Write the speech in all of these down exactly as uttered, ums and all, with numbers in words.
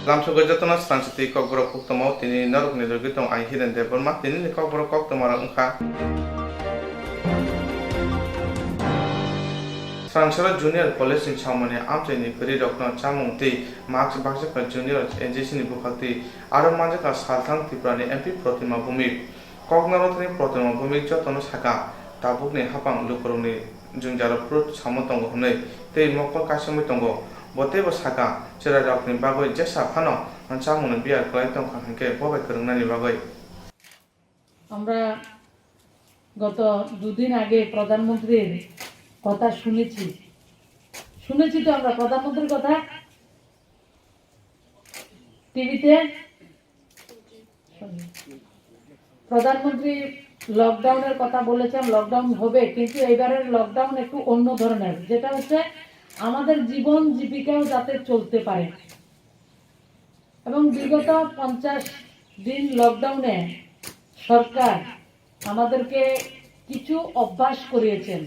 Lamsogwi jotono swrangsi twi kokborok koktwmao tini norokni rwgwi tong ang Hiren Debbarma. Tinini kokborok koktwmarok wngkha. Swrangsoro Junior College ni samani amchaini kwrwirokno chamung tei mask bakjakha Junior N G C ni bwkhaktwi aro manjakha Salthang Tripura ni M P Protima Bhumik. Koknarothani Protima Bhumik jotono sakha, tabukni haphang lukurokni jwngjalo phurut samo tongo hwnwi tei mokol kaisomwi tongo. Bo teibo sakha, chwrairokni bagwi jesa phano chamungni biyar kwlai tongkha hwnkhe bo bai kwrwngnani bagwi. আমরা গত দুদিন আগে প্রধানমন্ত্রীর কথা শুনেছি। শুনেছি তো আমরা প্রধানমন্ত্রীর কথা টিভিতে। প্রধানমন্ত্রী লকডাউনের কথা বলেছেন, লকডাউন হবে, কিন্তু এবারের লকডাউন একটু অন্য ধরনের, যেটা হচ্ছে আমাদের জীবন জীবিকাও যাতে চলতে পারে। এবং বিগত পঞ্চাশ দিন লকডাউনে সরকার আমাদেরকে কিছু অভ্যাস করিয়েছেন,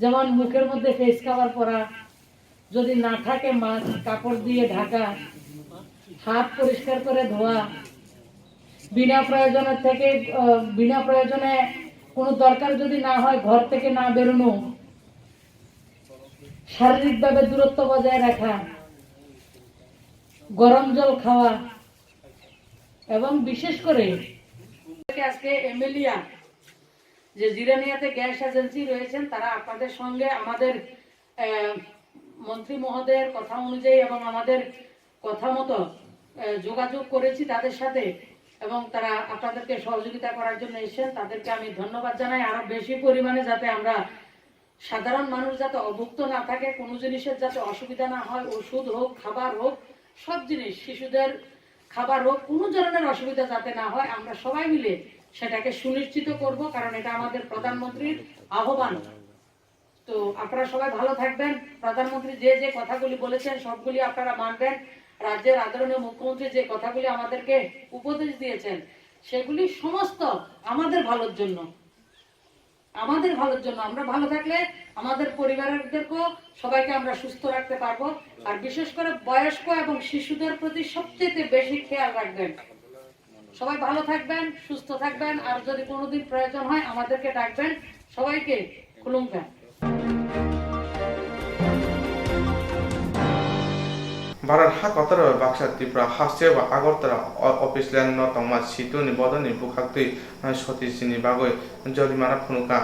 যেমন মুখের মধ্যে ফেস কভার পরা, যদি না থাকে মাস্ক, কাপড় দিয়ে ঢাকা, হাত পরিষ্কার করে ধোয়া, বিনা প্রয়োজনের থেকে, আহ, বিনা প্রয়োজনে কোনো দরকার যদি না হয়, ঘর থেকে না বেরোনো, শারীরিকভাবে দূরত্ব বজায় রাখা, গরম জল খাওয়া এবং বিশেষ করে আজকে এমএলএ যে জিরানিয়াতে গ্যাস এজেন্সি রয়েছেন, তারা আপনাদের সঙ্গে আমাদের, আহ, মন্ত্রী মহোদয়ের কথা অনুযায়ী এবং আমাদের কথা মতো, আহ, যোগাযোগ করেছি তাদের সাথে এবং তারা আপনাদেরকে সহযোগিতা করার জন্য এসেছেন। তাদেরকে আমি ধন্যবাদ জানাই। আরো বেশি পরিমাণে যাতে আমরা সাধারণ মানুষ যাতে অভুক্ত না থাকে, কোনো জিনিসের যাতে অসুবিধা না হয়, ওষুধ হোক, খাবার হোক, সব জিনিস, শিশুদের খাবার হোক, কোনো ধরনের অসুবিধা যাতে না হয়, আমরা সবাই মিলে সেটাকে সুনিশ্চিত করব, কারণ এটা আমাদের প্রধানমন্ত্রীর আহ্বান। তো আপনারা সবাই ভালো থাকবেন। প্রধানমন্ত্রী যে যে কথাগুলি বলেছেন, সবগুলি আপনারা মানবেন। রাজ্যের আদরণীয় মুখ্যমন্ত্রী যে কথাগুলি আমাদেরকে উপদেশ দিয়েছেন, সেগুলি সমস্ত আমাদের ভালোর জন্য। আমাদের ভালোর জন্য। আমরা ভালো থাকলে আমাদের পরিবারদেরকেও, সবাইকে আমরা সুস্থ রাখতে পারবো। আর বিশেষ করে বয়স্ক এবং শিশুদের প্রতি সবচেয়ে বেশি খেয়াল রাখবেন। সবাই ভালো থাকবেন, সুস্থ থাকবেন। আর যদি কোনোদিন প্রয়োজন হয়, আমাদেরকে ডাকবেন। সবাইকে খুলুমকা। Bharat ha kotor bai baksa Tripura hasteo bo Agartala o-, office line no tongma situ ni bodol ni bwkhak twi, eh, soti chini bagwi jorimana phunukha.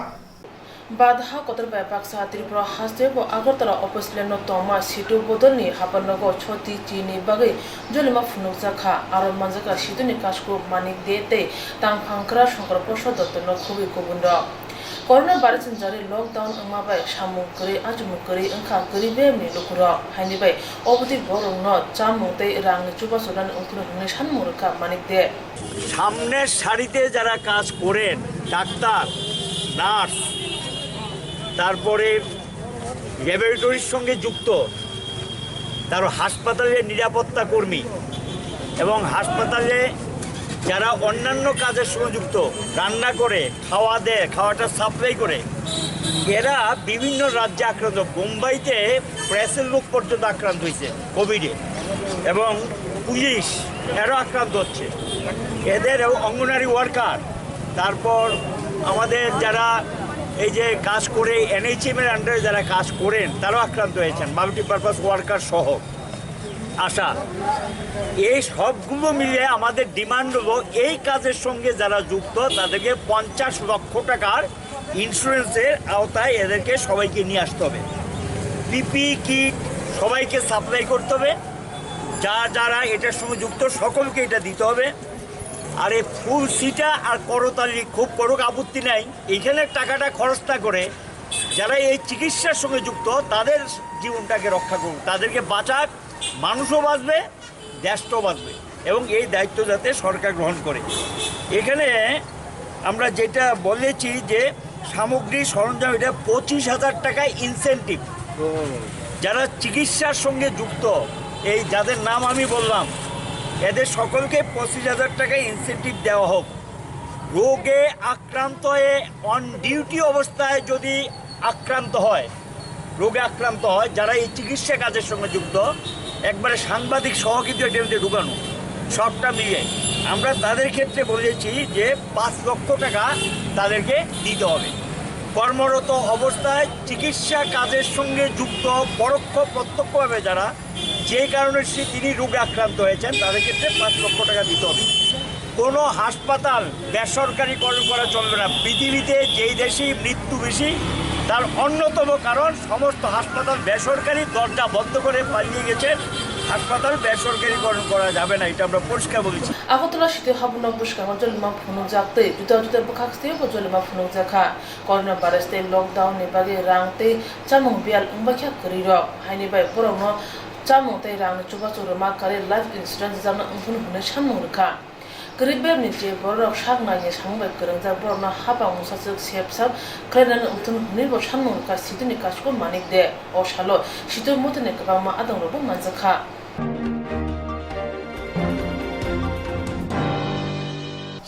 Bharat ha kotor bai baksa Tripura hasteo bo Agartala office line no tongma situ bodol ni haphar nogo soti chini bagwi jorimana phunukjakha. Aro manjakha situ ni kasku Manik De tei tangphang kwrak Shankar Prasad Dotto no khubui kubun rok. Corona virus ni jari lockdown wngma bai samung kwrwi, achumung kwrwi wngkha kwrwi bemni lukurok. Haini bai obotwi borokno chamung tei rangni chubachu rani wngphuru hwnwi sanmung rwkha Manik De. সামনের সারিতে যারা কাজ করেন, doctor, nurse, তারপরে ল্যাবরেটরির সঙ্গে যুক্ত, তার হাসপাতালের নিরাপত্তা কর্মী এবং হাসপাতালে যারা অন্যান্য কাজের সঙ্গে যুক্ত, রান্না করে, খাওয়া দেয়, খাওয়াটা সাপ্লাই করে, এরা বিভিন্ন রাজ্যে আক্রান্ত। বোম্বাইতে প্রেসের লোক পর্যন্ত আক্রান্ত হয়েছে কোভিডে এবং পুলিশ এরাও আক্রান্ত হচ্ছে। এদের এবং অঙ্গনারী ওয়ার্কার, তারপর আমাদের যারা এই যে কাজ করে এনএইচএম এর আন্ডারে যারা কাজ করেন, তারাও আক্রান্ত হয়েছেন, মাল্টিপারপাস ওয়ার্কার সহ। আশা, এই সবগুলো মিলিয়ে আমাদের ডিমান্ড হলো, এই কাজের সঙ্গে যারা যুক্ত, তাদেরকে পঞ্চাশ লক্ষ টাকার ইন্স্যুরেন্সের আওতায় এদেরকে সবাইকে নিয়ে আসতে হবে। পিপিই কিট সবাইকে সাপ্লাই করতে হবে, যা যারা এটার সঙ্গে যুক্ত, সকলকে এটা দিতে হবে। আর এই ফুল সিটা আর করতালি খুব করুক, আপত্তি নাই, এখানে টাকাটা খরচ না করে যারা এই চিকিৎসার সঙ্গে যুক্ত, তাদের জীবনটাকে রক্ষা করুক, তাদেরকে বাঁচাক, মানুষও বাঁচবে, দেশটাও বাঁচবে। এবং এই দায়িত্ব যাতে সরকার গ্রহণ করে। এখানে আমরা যেটা বলেছি যে সামগ্রী সরঞ্জাম, এটা পঁচিশ হাজার টাকা ইনসেনটিভ। যারা চিকিৎসার সঙ্গে যুক্ত, এই যাদের নাম আমি বললাম, এদের সকলকে পঁচিশ হাজার টাকা ইনসেনটিভ দেওয়া হোক। রোগে আক্রান্ত হয়ে অন ডিউটি অবস্থায় যদি আক্রান্ত হয়, রোগে আক্রান্ত হয়, যারা এই চিকিৎসা কাজের সঙ্গে যুক্ত, একবারে সাংবাদিক সহ কিন্তু এটার মধ্যে ঢুকানো, সবটা মিলে আমরা তাদের ক্ষেত্রে বলেছি যে পাঁচ লক্ষ টাকা তাদেরকে দিতে হবে। কর্মরত অবস্থায় চিকিৎসা কাজের সঙ্গে যুক্ত পরোক্ষ প্রত্যক্ষভাবে যারা, যে কারণে সে, তিনি রোগে আক্রান্ত হয়েছেন, তাদের ক্ষেত্রে পাঁচ লক্ষ টাকা দিতে হবে। কোনো হাসপাতাল বেসরকারিকরণ করা চলবে না। পৃথিবীতে যেই দেশেই মৃত্যু বেশি, তার অন্যতম কারণ সমস্ত হাসপাতাল বেসরকারি, দরজা বন্ধ করে পালিয়ে গেছেন। হাসপাতাল বেসরকারিকরণ করা যাবে না, এটা আমরা পরিষ্কার বলেছি। Agartala city habuna bwskango jolima phunukjak tei juda juda bwkhak sitio bo jolima phunukjak kha. Corona virus tei lockdown ni bagwi rang tei chamung biyal wngbaikha kwrwirok, haini bai borokno chamung tei rangni chubachu rwma karwi life insurance rwjakna wngphano hwnwi sanmung rwkha. Kwrwi bebni je bororok sak naini samung bai kwrwngjak, borokno hapang mungsaswk sepsak khlainani wngthun hwnwibo sanmung rwkha Situni Kasko Manik De. O salo Situ Motini kwbangma adongrokbo manjakha.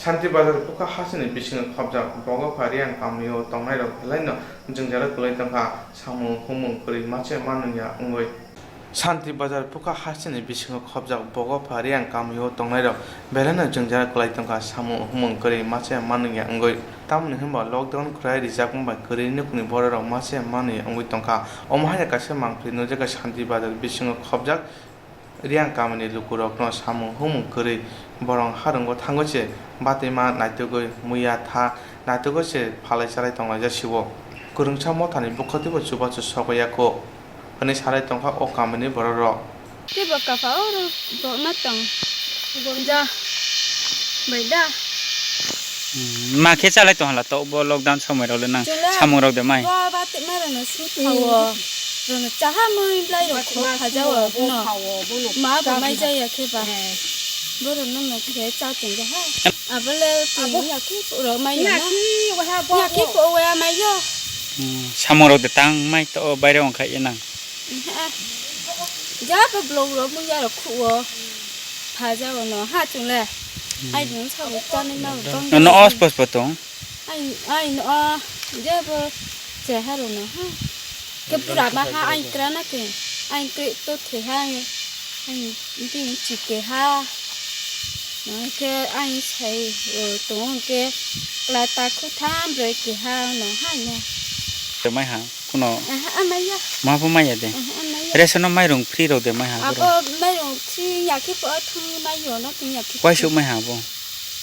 Shanti Bazar bukha hasteni bisingo khobjak Bogopha Reang kamio tongnairok belaino jwngjaro kwlai tongkha, samung humung kwrwi mache manwngya wngwi. Shanti Bazar bukha hasteni bisingo khobjak Bogopha Reang kamio tongnairok belaino jwngjaro kwlai tongkha, samung humung kwrwi mache manwngya wngwi. Tamoni hwnba lockdown kwrai rijak wngbai kwrwi nukni bororok mache manwi wngwi tongkha. Omo haino kaisa mangpili nukjakha Shanti Bazar bisingo khobjak Reang kamini lukurokno samung humung kwrwi borong harungo thangwi se batwi ma naitugwi muiya tha naitugwi se phalai chalai tonglaijak siwo. Kwrwngsa mothani bwkhao teibo chubachu sokya kho hwnwi salai tongkha o kamini bororok. Teibo kapha oro borma tong. Gonja. Bai da. Hmm, ma khe chalai tong hala to bo lockdown somoi rok le nang. Chwla. Samung rok de mai. Bo ba te mai rok no sut khawo. Hmm. Rok no chaha mui blai rok kho khajawo no. Ma bo mai jaya khe ba. Eh. Borok no no khe cha tong ja ha. Abo le tong ya khe ro mai yo na. Ya khe wa ha bo. Ya khe ko wa mai yo. Hmm, samung rok de tang mai to baire ong khai ye nang. Ja bo blog rok mui ya rok khuo. Phaja ono ha chungle. Hmm. Ai dun sabo chani ma bang. No, no, os pos potong. Ai, ai no, je bo che ha ro no ha. Ke pura ma ha ai kra na ke. Ai ke to the ha. Ai din chi ke ha. No ke ai sai to ke la ta khu tham re ke ha no ha ne. Te mai ha. Kuno. Aha, amaya. Ma bo maya de. Aha, amaya. Ration no mairung free rok de mai ha. Abo bro. Mairung free ya khe po thang mai yo no tin ya khe. Wai su mai ha bo.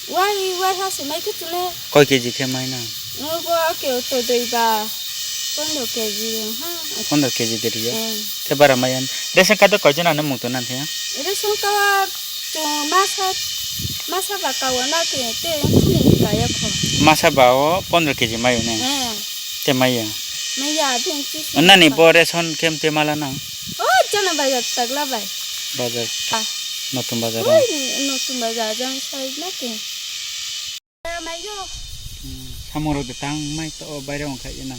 Wai, wai ha se mai khe tule. Koi K G khe mai na? No bo ke to doi ba. Pondro K G ha. Pondro K G de rio. Eh. Te bara mayan. Ration card koi jana ne mung to nan the. Ration card to masa, masa ba ka wa na ke te thani ka ya kho. Masa ba o pondro K G mai ne. Eh. Te maya. Maya, abin chi. Nani bo ration kem te mala nang? O, jana bazar tagla bai. Bazar. Ah. Notun bazar. Oi, notun bazar jang sai na ke. Mayo. Hmm, samung rok de tang mai to baire ong khai nang.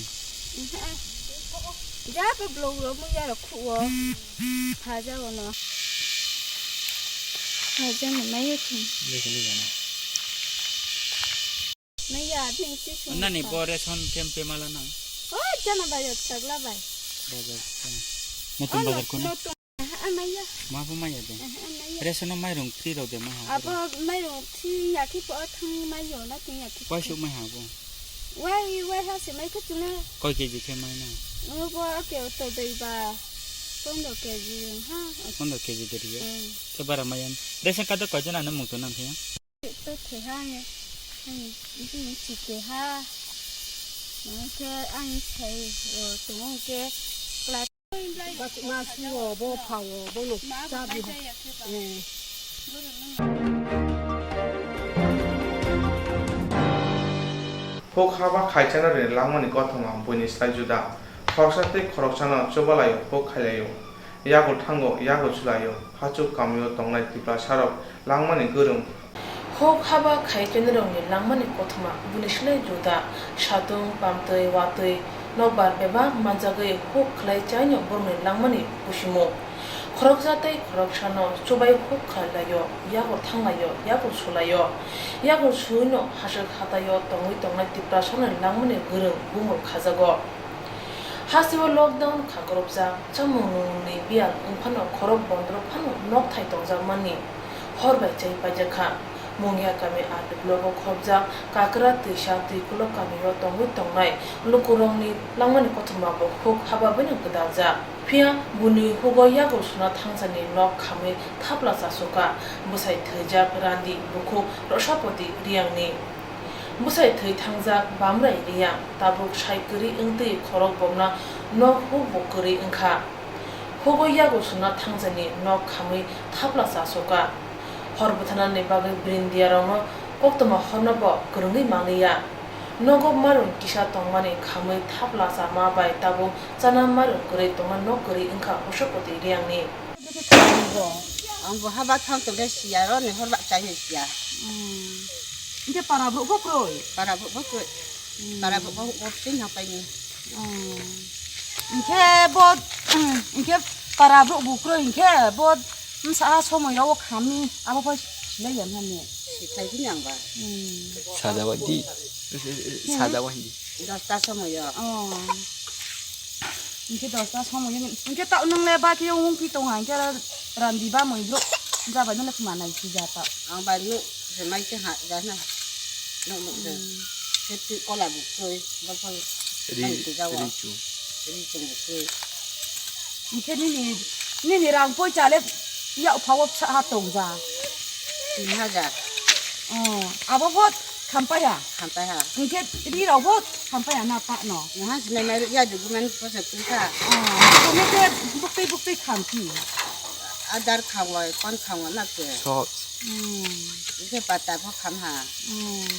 Ja pe blog ro mu ya ro khu o. Phaja o no. Phaja no mayo thum. Nani bo ration camp pe mala nang? O, jana bazar tagla bai. Bazar. Notun bazar kono? Notun. Aha, amaya. Ma bo maya de. Aha, amaya. Ration no mairung free rok de mai ha. Abo mairung free ya khe po thang mai yo na tin ya khe. Wai su mai ha bo? Wai, wai ha se mai khe tuna. Koi K G khe mai na? O bo ke to doi ba. Pondro K G ha. Pondro K G de rio. Hmm. Te bara mayan. Ration card koi jana ne mung to nang the? To keha nge, ani, ini si keha. Nang ke ani sai, o, tong ke, kla. Bak ma suo, bo phao, bo no chabi ha. Eh. Huk haba khaichana ri langmani kothoma buini slai juda. Khoroksa tei khoroksano chubalaio, huk khailaio. Yago thango, yago chulaio, hachuk kamio tongnai Tiprasarok langmani gwrwng. Huk haba khaichonirokni langmani kothoma buini slai juda, satung, pamtwi, watwi, nokbar bebak manjagwi huk khlai chaino borokni langmani busimu. Khoroksa tei khoroksano chubai huk khailaio, yago thanglaio, yago sulaio. Yago suino hachuk hataio tongwi tongnai Tiprasarokni langmani gwrwng bumung khajago. Hasteo lockdown kha goropjak, chamung nwngmungni biyal wng phano khorok bondro phano nokthai tongjakmani hor bai chai paijak kha. Mungia kami R D block o khopjak Kakra Twisa Twikulok kamio tongwi tongnai lukurokni langmani kothoma bo huk hababaino gwdaljak. Phiya buni hugo yago suna thangsani nok khamwi thapla chasukha bwsai thwijak randi bukhuk Rosapoti Riyangni. Bwsai thwi thangjak Bamrai Riyang tabuk sai kwrwi wngtwi khorok bomna nok huk bo kwrwi wngkha. Hugo yago suna thangjani nok khamwi thapla chasukha. Hor bwtharnani bagwi brindiyarokno koktwma horno bo kwrwngwi manliya. Nogo marwng kisa tongmani khamwi thapla chama bai tabuk chana marwng kwrwi tongna nok kwrwi wngkha Rosapoti Riyangni. Ang bo haba thang tongkhe siya ro ni hor ba chai siya. Hmm. Hingke para borok bo kroi? Para borok bo kroi. Hmm. Para borok bo, bo twi na paini. Hmm. Hingke bo, hingke para borok bo kroi hingke bo msa somoi ro khamni abo pai silai ya mani. Siklai bini ang ba. Hmm. Saja wadi. Saja wadi. Dosta somoi yo. Oh. Hingke dosta somoi yo. Hingke ta nung le ba khe wng pi tong hingke randi ba moi bro. Ja bai no le manai si ja ta. Ang bai no se mai se ha ja na. No no se. Hmm. Se ti kola bu koi. Ba koi. Ri, ri chu. Ri chu bu koi. Hingke nini, nini rang poicha le yak phawo bwsa ha tong ja. Tin hajar. Oh, abo bo khampaiha? Khampaiha. Hingke ri rok bo khampaiha na pa no? Naha sinai mai ya dugu man posa kusa. Oh, kome ke bukti bukti khampi. Adar khawa, kon khawa na ke. Sot. Hmm. Ike pata ko khamha. Hmm.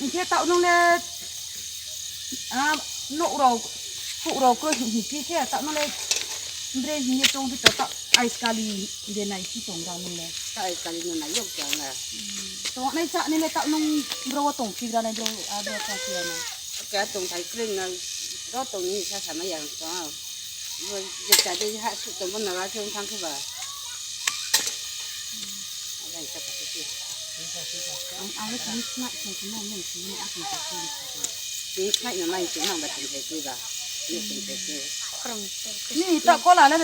Hingke ta nung le Ah, nok rok, huk rok ko hi, hi, hi, khe, ta mane, bre, hi, tong, hi, to, ta, ais kali, de, nai, si, tong, da, mane. Ta ais kali, no, nai, yok, jang, na. To, nai, cha, nile, ta, nung, bro, tong, phi, gra, nai, bro, a, bro, cha, phi, na. Ka, tong, thai, kring, na, ro, tong, ni, sa, sa, na, yang, tong, a. Bo, je, cha, de, ha, su, tong, bo, na, la, se, thang, khe, ba. Ang, ang, ni, sna, sna, sna, nai, sna, nai, a, tong, tong, tong, tong. Ni khlai na mai se nang ba tong se ba. Ni tong se. Ni ta kola le,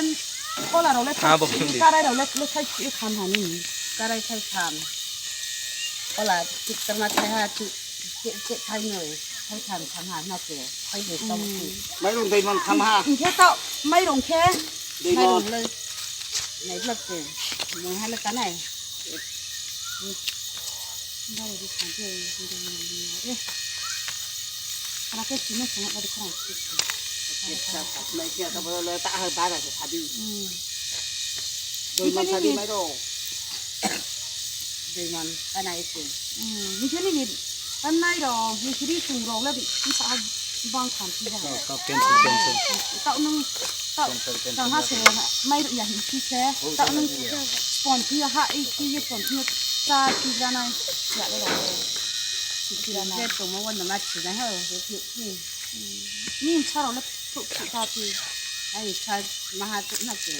kola rok le. Ha, bo khum di. Karai rok le, le khai si khan ha ni. Karai khai khan. Kola tik tama khai ha tik tik tik khai noi. Khai khan khan ha na ke. Khai de tong ki. Mairong doi man kham ha. Hingke ta mairong khe. Doi man. Mairong le. Nai blak ke. Mo ha le kanai. Bari di sante, eh. Ara ke sini sangat bari kurang sih. Mai siya ka bolo ta ha bara sa sabi. Hmm. Doi man sabi mai ro. Doi man kana isi. Hmm. Ini ni kan nai ro, ini sini sung ro le sa bang kan sih. Cancel, cancel. Tau nung Tang ha se mai ya hi ki se. Ta nung spon ki ha i ki ye spon ki cha ki ra nai ya le lo. Ki ra nai. Ye to mo wan ma chi na ha. Ni cha ro le tu ki ta ki. Ai cha ma ha tu na ki.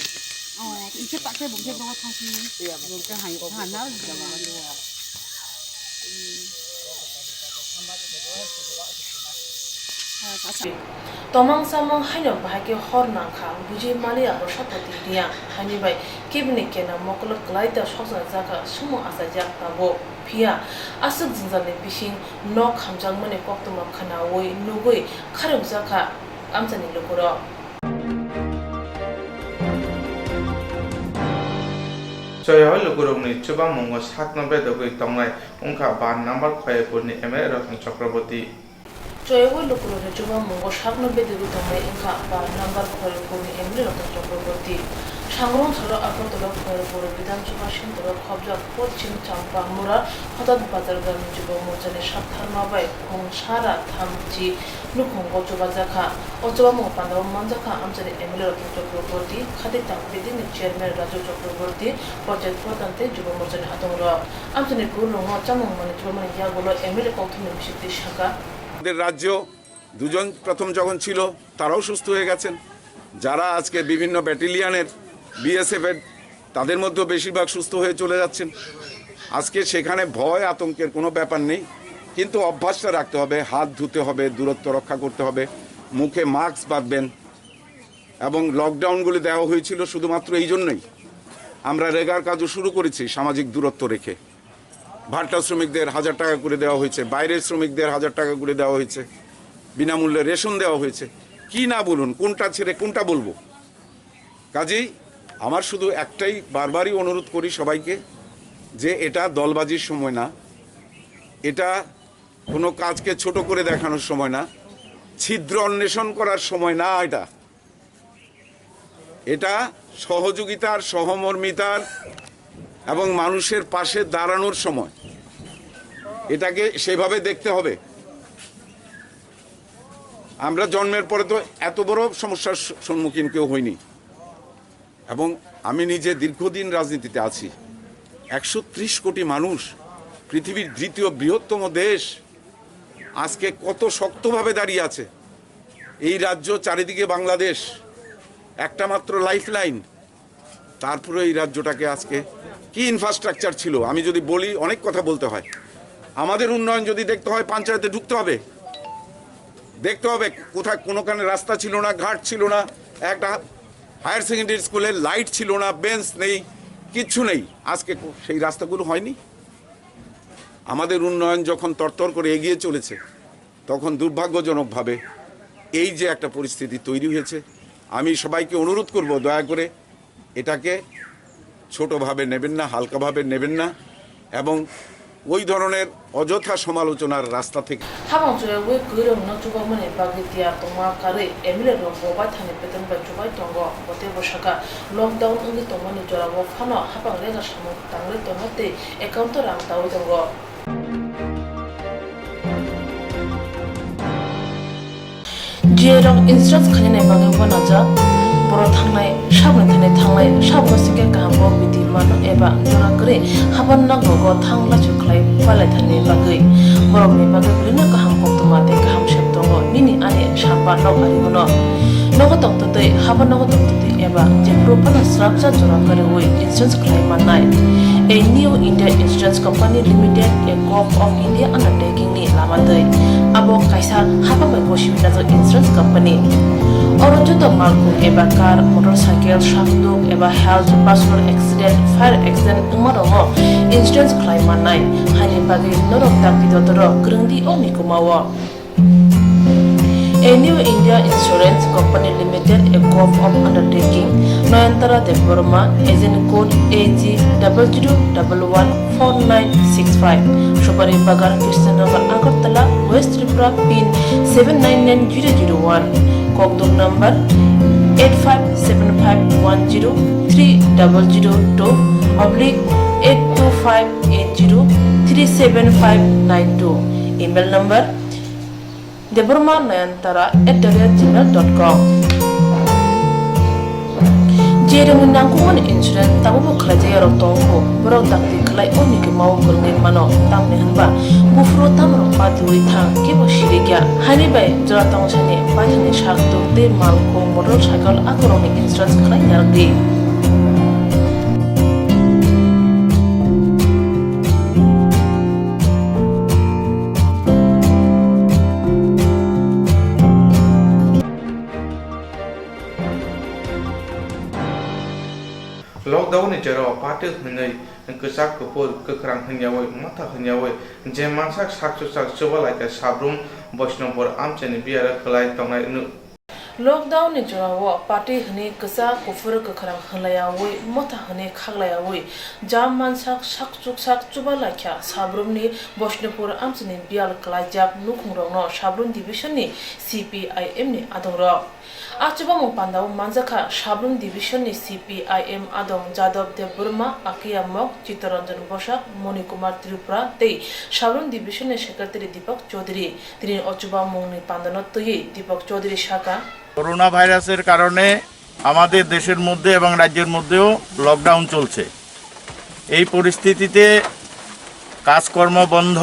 Oh, i ke pa ke bu ke bo thang ki. Bu ke ha ha na ja ma wan do. Tomang samung haino bahai khe hor nangkha, buji maliya Rosapoti Riyang haini bai kebini kena mokolo kwlai da sokjak jakha sumung achaijak tabuk. Phiya aswk jwngjalni bising nok hamjakmani koktwma khwnaui nugui kharwkjakha amchaini lukurok. Choyahoi lukurokni chubamungo sakno bedogwi tongnai wngkha ba number Khoyepurni M L A Ratan Chakraborty. Choyahoi lukurokni chubamungo sakno bedogwi tongnai wngkha ba number Khoyepurni M L A Ratan Chakraborty. Sangrong salo Agartala Khoyepur Bidhan Sabha Centre o khobjak Poschim Champa Mura Hodat Bazar Gramin Jubo Morchani saktharma bai khung sara thamchi nukhungo chubajakha. O chubamungo pandao manjakha amchaini M L A Ratan Chakraborty, Khati Tang Building ni Chairman Raju Chakraborty, Panchayat Pradhan tei Jubo Morchani adongrok. Amchaini kwrwngno chamung manwi chubamani yagulo M L A kokthumni bisingtwi sakha. আমাদের রাজ্য দুজন প্রথম যখন ছিল, তারাও সুস্থ হয়ে গেছেন। যারা আজকে বিভিন্ন ব্যাটালিয়নের বিএসএফ এর, তাদের মধ্যেও বেশিরভাগ সুস্থ হয়ে চলে যাচ্ছেন। আজকে সেখানে ভয় আতঙ্কের কোনো ব্যাপার নেই। কিন্তু অভ্যাসটা রাখতে হবে, হাত ধুতে হবে, দূরত্ব রক্ষা করতে হবে, মুখে মাস্ক বাঁধবেন। এবং লকডাউনগুলি দেওয়া হয়েছিল শুধুমাত্র এই জন্যই। আমরা রেগার কাজও শুরু করেছি সামাজিক দূরত্ব রেখে। ভাট্টা শ্রমিকদের হাজার টাকা করে দেওয়া হয়েছে, বাইরের শ্রমিকদের হাজার টাকা করে দেওয়া হয়েছে, বিনামূল্যে রেশন দেওয়া হয়েছে। কি না বলুন, কোনটা ছেড়ে কোনটা বলবো? কাজেই আমার শুধু একটাই, বারবারই অনুরোধ করি সবাইকে, যে এটা দলবাজির সময় না, এটা কোনো কাজকে ছোট করে দেখানোর সময় না, ছিদ্র অন্বেষণ করার সময় না এটা। এটা সহযোগিতার, সহমর্মিতার এবং মানুষের পাশে দাঁড়ানোর সময়। এটাকে সেভাবে দেখতে হবে। আমরা জন্মের পরে তো এত বড় সমস্যার স-, সম্মুখীন কেউ হয়নি। এবং আমি নিজে দীর্ঘদিন রাজনীতিতে আছি। একশো ত্রিশ কোটি মানুষ, পৃথিবীর দ্বিতীয় বৃহত্তম দেশ, আজকে কত শক্তভাবে দাঁড়িয়ে আছে। এই রাজ্য, চারিদিকে বাংলাদেশ, একটা মাত্র লাইফলাইন। তারপরে এই রাজ্যটাকে আজকে কি ইনফ্রাস্ট্রাকচার ছিল, আমি যদি বলি, অনেক কথা বলতে হয়। আমাদের উন্নয়ন যদি দেখতে হয়, পঞ্চায়েতে ঢুকতে হবে, দেখতে হবে কোথায় কোনোখানে রাস্তা ছিল না, ঘাট ছিল না, একটা হায়ার সেকেন্ডারি স্কুলে লাইট ছিল না, বেঞ্চ নেই, কিচ্ছু নেই। আজকে কো-, সেই রাস্তাগুলো হয়নি। আমাদের উন্নয়ন যখন তরতর করে এগিয়ে চলেছে, তখন দুর্ভাগ্যজনকভাবে এই যে একটা পরিস্থিতি তৈরি হয়েছে, আমি সবাইকে অনুরোধ করব, দয়া করে এটাকে ছোটভাবে নেবেন না, হালকাভাবে নেবেন না, এবং ওই ধরনের অযথা সমালোচনার রাস্তা থেকে Habang chwrawi kwrwngno chubamani bagwi tiyar tongma karwi M L A rok bo baithangni beton bai chubai tongo. Bo teibo sakha, lockdown wngwi tongmani jorao phano habang rega samung tangwi tongo tei account-o rang tawi tongo. G A rok insurance khainani bagwi uanajak. Borok thangnai, saboni thani thangnai, saboni singkhe kaham bo bidi mano eba jora kwrwi haban nokrogo thang lachu khlai palai thani bagwi. Borokni bagwi bwrwino kaham koktwma tei kaham sep tongo, nini ani samba nok ari bono. Nogo tongtwtwi, haban nogo tongtwtwi eba jephuru phano srapsa jora kwrwi insurance khlai mannai. A New India Insurance Company Limited, a Govt of India undertaking ni lama twi. Abo kaisa hapang bai bo simi najak insurance company. Oro joto malkhung eba car, motorcycle, sakduk eba health, personal accident, fire accident wngma rokno insurance khlai mannai. Haini bagwi norok dakti dotoro kwrwng di o mikuma o. A New India Insurance Company Limited, a Govt of undertaking, Nayantara Debbarma, agent code A G double zero double one four nine six five, Subari Bagan, Krishnanagar, Agartala, West Tripura, pin seven nine nine zero zero one, Kokduk number eight five seven five one zero three double zero two oblique eight two five eight zero three seven five nine two, email number Debbarma Nayantara at the rate gmail dot com. Je rwngni nangkukmani insurance tabukbo khlaijak yarok tongo, borok dakti khlai o mikuma o kwrwngwi mano, tamni hwnba buphuru tamrok patiwi thang kebo sirikya. Haini bai jora tongsani baithangni sak tuk tei malkhung motor cycle akorokni insurance khlai narwkdi. Lockdown ni jora o party hwnwi kwchak kuphur kwkhwrang hwnyawi motha hwnyawi je mansak sakchuksak chuba laikha Sabrum Boishnopur amchaini biyaro kwlai tongnai. Lockdown ni jora o party hwnwi kwchak kuphur kwkhwrang hwnlaiyawi motha hwnwi khaklaiyawi jam mansak sakchuksak chuba laikha Sabrumni Boishnopur amchaini biyal kwlaijak nukhungrokno Sabrum division ni C P I M ni adongrok. A chubamung pandao manjakha Sabrum division ni C P I M adong Jadab Debbarma, Akiya Mok, Chittaranjan Bosak, Moni Kumar Tripura tei Sabrum division ni secretary Deepak Chaudhary. Tini o chubamungni pandano twiwi Deepak Chaudhary sakha. Corona ভাইরাসের কারণে আমাদের দেশের মধ্যে এবং রাজ্যের মধ্যেও লকডাউন চলছে। এই পরিস্থিতিতে কাজকর্ম বন্ধ,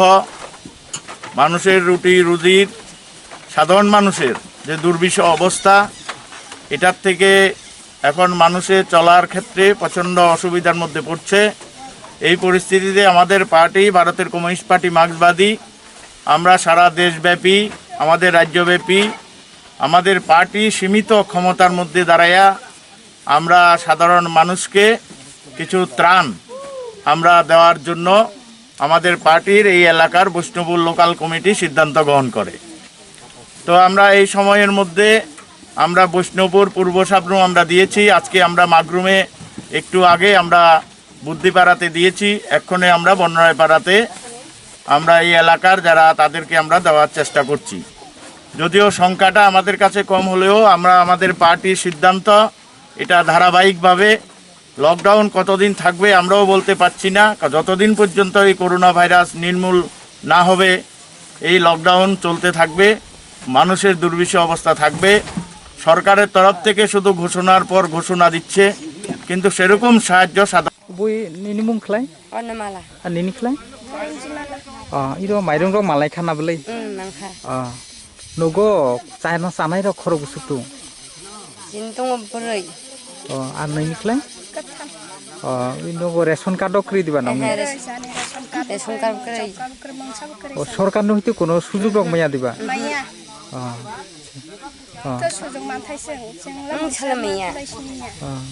মানুষের রুটি রুজির, সাধারণ মানুষের যে দুর্বিষহ অবস্থা, এটার থেকে এখন মানুষের চলার ক্ষেত্রে প্রচণ্ড অসুবিধার মধ্যে পড়ছে। এই পরিস্থিতিতে আমাদের পার্টি, ভারতের কমিউনিস্ট পার্টি মার্ক্সবাদী, আমরা সারা দেশব্যাপী, আমাদের রাজ্যব্যাপী, আমাদের পার্টি সীমিত ক্ষমতার মধ্যে দাঁড়াইয়া আমরা সাধারণ মানুষকে কিছু ত্রাণ আমরা দেওয়ার জন্য আমাদের পার্টির এই এলাকার বৈষ্ণবপুর লোকাল কমিটি সিদ্ধান্ত গ্রহণ করে। তো আমরা এই সময়ের মধ্যে আমরা বৈষ্ণবপুর পূর্ব সাবরুম আমরা দিয়েছি, আজকে আমরা মাগরুমে একটু আগে আমরা বুদ্ধিপাড়াতে দিয়েছি, এক্ষণে আমরা বনরায়পাড়াতে আমরা এই এলাকার যারা তাদেরকে আমরা দেওয়ার চেষ্টা করছি। যদিও সংখ্যাটা আমাদের কাছে কম হলেও আমরা আমাদের পার্টির সিদ্ধান্ত, এটা ধারাবাহিকভাবে লকডাউন কতদিন থাকবে আমরাও বলতে পারছি না। যতদিন পর্যন্ত এই করোনা ভাইরাস নির্মূল না হবে, এই লকডাউন চলতে থাকবে, মানুষের দুর্বিষহ অবস্থা থাকবে। সরকারের তরফ থেকে শুধু ঘোষণার পর ঘোষণা দিচ্ছে, কিন্তু সেরকম সাহায্য সাধারণ Bui nini mung khlai? Anamala. Ah, nini khlai? Ah, iro mairung rok malai khana bwlai? Hmm, mangkha. Ah, nogo chana chanai rok khorok bwswk tung? Chini tongo bwrwi. Oh, ar nini khlai? Oh, nogo ration card rok kwrwi diba nang? Ehe, ration card kwrwi. Oh, sorkar no hiti kono sujug rok maya diba? Maya. Oh. Oh. To sujung manthai se, chwng Ang salamiya. Lai siniya. Oh.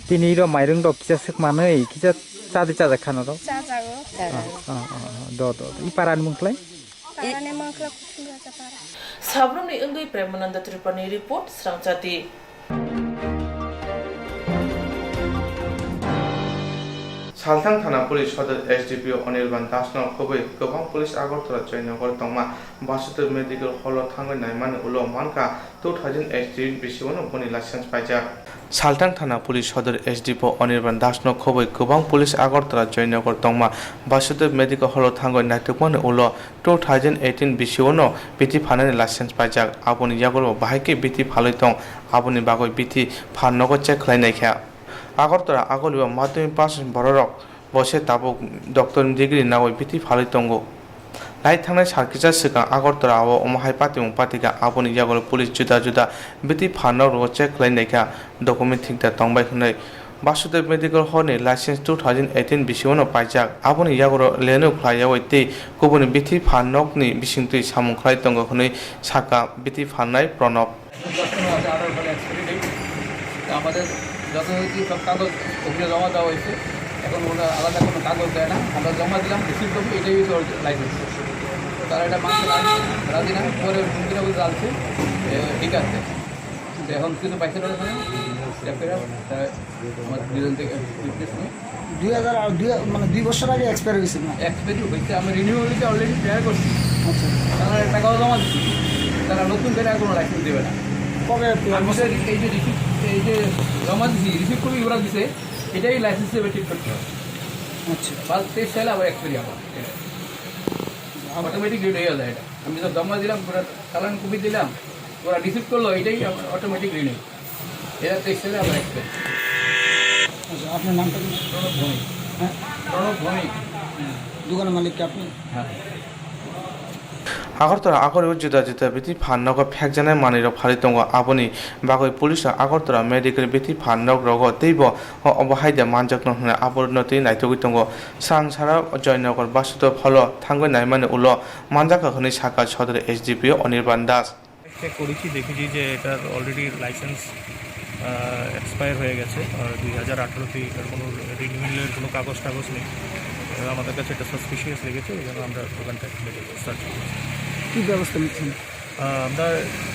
Tini iro mairung rok kisa swk manwi, kisa chadi chajak khana rok. Chajago. Oh, oh, oh, oh. Do, do, do. I para ni mung khlai? Para ni mung khlai Kuthum Raja para. Sabrumni wngwi Premananda Tripurani report, Srangchati. Salthang Thana Police Sodor S D P O Anirban Dasno khobwi kwbang police Agartala Joynagar tongma Basudeb Medical Hall o thangwi naimani ulo mankha two thousand eighteen bisingo boni license paijak. Salthang Thana Police Sodor S D P O Anirban Dasno khobwi kwbang police Agartala Joynagar tongma Basudeb Medical Hall o thangwi naitukmani ulo two thousand eighteen bisingo bithi phanani license paijak. Aboni yagulo bahai khe bithi phalwi tong, aboni bagwi bithi phan nogo check khlai naikha. Agartala agulio madhyamik pass bororok bo se tabuk doctor ni degree nawi bithi phalwi tongo. Lai thangnai sal kisa swkang Agartala o omo hai patimung patikha, aboni yagulo police juda juda bithi phan nok rogo check khlai naikha, document thikda tongbai hwnwi. Basudeb Medical Hall ni license two thousand eighteen bisingo no paijak, aboni yagulo renew khlai yawi tei kubuni bithi phan nok ni bisingtwi samung khlai tongo hwnwi sakha bithi phan nai Pranab. দশ পনেরো আছে, আঠারো সালে expiry date. তা আমাদের যথাযথ সব কাগজ অফিসে জমা দেওয়া হয়েছে। এখন ওরা আলাদা কোনো কাগজ দেয় না, আমরা জমা দিলাম, রিসিভ করবো, এটাই হচ্ছে ওর লাইসেন্স। তারা এটা মানতে রাজি, রাজি না, পরে হুমকি টুমকি চালছে, এ, ঠিক আছে। কিন্তু এখন কিছু পাইছে না ওখানে, এফআইআর, তা আমার দুজন থেকে উইটনেস নেই। দুই হাজার আর দুই, মানে দুই বছর আগে এক্সপায়ার হয়েছে না? এক্সপায়ারি হয়েছে, আমরা রিনিউ হয়েছে, অলরেডি ক্লিয়ার করছি। আচ্ছা। তারা টাকাও জমা দিচ্ছে, তারা নতুন করে আর কোনো লাইসেন্স দেবে না। কবে আপনি আমি তো এই যে রিসিপ্ট, এই যে জমা দিছি, রিসিপ্ট কপি ওরা দিছে, এটাই লাইসেন্স হিসেবে ট্রিট করতে হবে। আচ্ছা। বাস তেইশ সালে আবার এক্সপায়ারি আবার। অটোমেটিক রিনিউ হয়ে যায় এটা। আমি তো জমা দিলাম, পুরো চালান কপি দিলাম, ওরা রিসিপ্ট করলো, এটাই অটোমেটিক রিনিউ। এরা তো এক্সেলে আবার এক্সেল। আচ্ছা, আপনার নামটা কি? প্রণব ভৌমিক। হ্যাঁ? প্রণব ভৌমিক। দোকানের মালিক কি আপনি? হ্যাঁ। Agartala agori o juda juda bithi phan nogo phekjanai manwi rok phalwi tongo, aboni bagwi police rok Agartala medical bithi phan nok rogo teibo obo haida manjakno hwnwi aborno twi naitugwi tongo. Swrang sara Joynagar Basudeb Hall o thangwi naimani ulo manjakha hwnwi sakha Sodor S D P O Anirban Das. Check করেছি, দেখেছি যে এটার already licence, আহ, এক্সপায়ার হয়ে গেছে। আর দুই হাজার আঠারোতে এটার কোনো রিনিউয়ালের কোনো কাগজ টাগজ নেই। এবার আমাদের কাছে এটা সাসপিশিয়াস লেগেছে, ওই জন্য আমরা দোকানটা সার্চ করেছি। কী ব্যবস্থা নিচ্ছেন? আহ, আমরা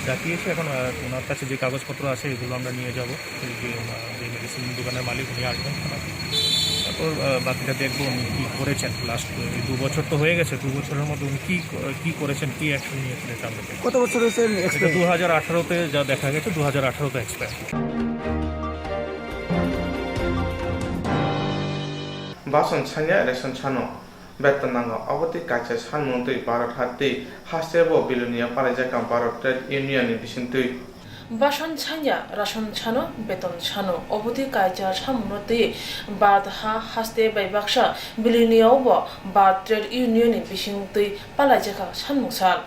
ডাকিয়েছি এখন, আহ, ওনার কাছে যে কাগজপত্র আছে এগুলো আমরা নিয়ে যাব। এই যে ওনার যে মেডিসিন দোকানের মালিক উনি আসবেন থানায়। তারপর, আহ, বাকিটা দেখবো উনি কী করেছেন লাস্ট এই দু বছর তো হয়ে গেছে, দু বছরের মধ্যে উনি কী ক-, কী করেছেন, কী অ্যাকশন নিয়েছেন এটা আমরা দেখবো। কত বছর হয়েছে এটা এক্সপায়ার? দু হাজার আঠারোতে যা দেখা গেছে, দু হাজার আঠারোতে expire. Bason sanya election sano beton nango, abotwi kaisa sanmung twi Bharat hat twi haste bo Bilonia palaijak Bharat Trade Union ni bisingtwi. Bason sanya, rason sano, beton sano, obotwi kaisa samungno twi Bharat ha haste bai baksa Bilonia o bo Bharat Trade Union ni bisingtwi palaijak sanmung sal.